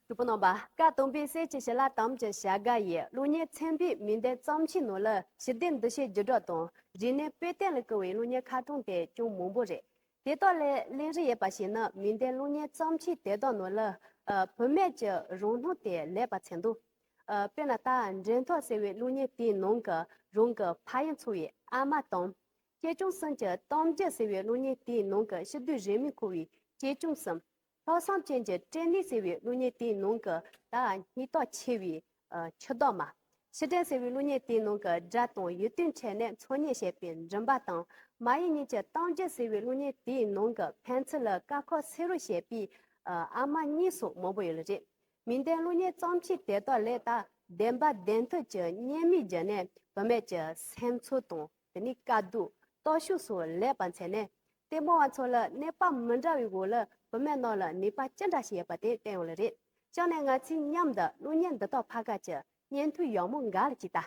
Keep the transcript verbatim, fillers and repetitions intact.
གྲོགས་པོ་རྣམ་པ། བཀའ་དམ་པའི་གསེར་གྱི་ཞལ་ལག་དམ་གྱི་བྱ་དགའ་ཡིས་གློག་བརྙན་ཚན་པས་མིང་ལྡན་བརྩམས་ཆོས་ནང་ལ་ཞི་བདེ་འདུ་ཤེས་བརྒྱུད་སྒྲོག་དང་རིག་གནས་སྤེལ་གཏད་ལ་བསྐུལ་བའི་གློག་བརྙན་ཁ་གྲངས་དེ་ཅུང་མང་པོ་རེད། དེ་དག་ལས་ལན་རེ་ཡོད་པ་ཞིག་ནི་མིང་ལྡན་གློག་བརྙན་བརྩམས་ཆོས་དེ་དག་ནང་ལ་ཨ་བུད་མེད་ཀྱི་རང་སྣང་དེ་ལེགས་པར་མཚོན་འདུག་ཨ་དཔེར་ན་ད་འགྲན་ཐག་ཟེར་བའི་གློག་བརྙན་དེའི་ནང་གི་རང་གི་ཕ་ཡུལ་འཚོ་བའི་ཨ་མ་དང་། གཅེས་སྐྱོང་གསུམ་གྱི་གཏམ་རྒྱུད་ཟེར་བའི་གློག་བརྙན་དེའི་ནང་གི་ཕྱི་སྡོད་རིགས་མི་འཁོར་བའི་གཅེས་སྐྱོང་གསུམ། ལྷག་བསམ་ཅན་གྱི་སྐྲན་ནད་ཟེར་བའི་གློག་བརྙན་དེའི་ནང་གི་ད་སྙིང་སྟོབས་ཆེ་བའི་ཨ་ཆུ་བདག་མ། ཕྱི་དྲན་ཟེར་བའི་གློག་བརྙན་དེའི་ནང་གི་དགྲ་དང་ཡིད་རྟོན་བྱས་ནས་འཚོ་གནས་བྱེད་པའི་མགྲིན་པ་དང་། མ་ཡིན་གཉིས་ཀྱི་གཏམ་རྒྱུད་ཟེར་བའི་གློག་བརྙན་དེའི་ནང་གི་ཕན་ཚུན་ལ་དཀའ་ཁག་སེལ་རོགས་བྱེད་པའི་ཨ་ཨ་མ་གཉིས་སོགས་མང་པོ་ཡོད་ལ་རེད། མིང་ལྡན་གློག་བརྙན་བརྩམས་ཆོས་དེ་དག་ལས་ད་བདེན་པ་བདེན་མཐུན་གྱི་བརྙན་མིག་བརྒྱུད་ནས་བུད་མེད་ཀྱི་སེམས་ཚོར་དང་དེ་ནས་དཀའ་སྡུག་སྟོབས་ཤུགས་སོགས་ལེགས་པར་མཚོན་ནས། ལྟད་མོ་བ་ཚོ་ལ་གནས་བབ་མི་འདྲ་བའི་འོག་ལ་བུད་མེད་རྣམས་ལ་ནུས་པ་ཅི་འདྲ་ཞིག་ཡོད་པ་དེ་བསྟན་ཡོད་ལ་རེད། བྱས་ནས་ང་ཚོས་མཉམ་དུ་གློག་བརྙན་འདི་དག་ཕ་ག་གི་བརྙན་ཐུང་ཡག་མོ་འགའ་ལ་གཅིག་ལྟ།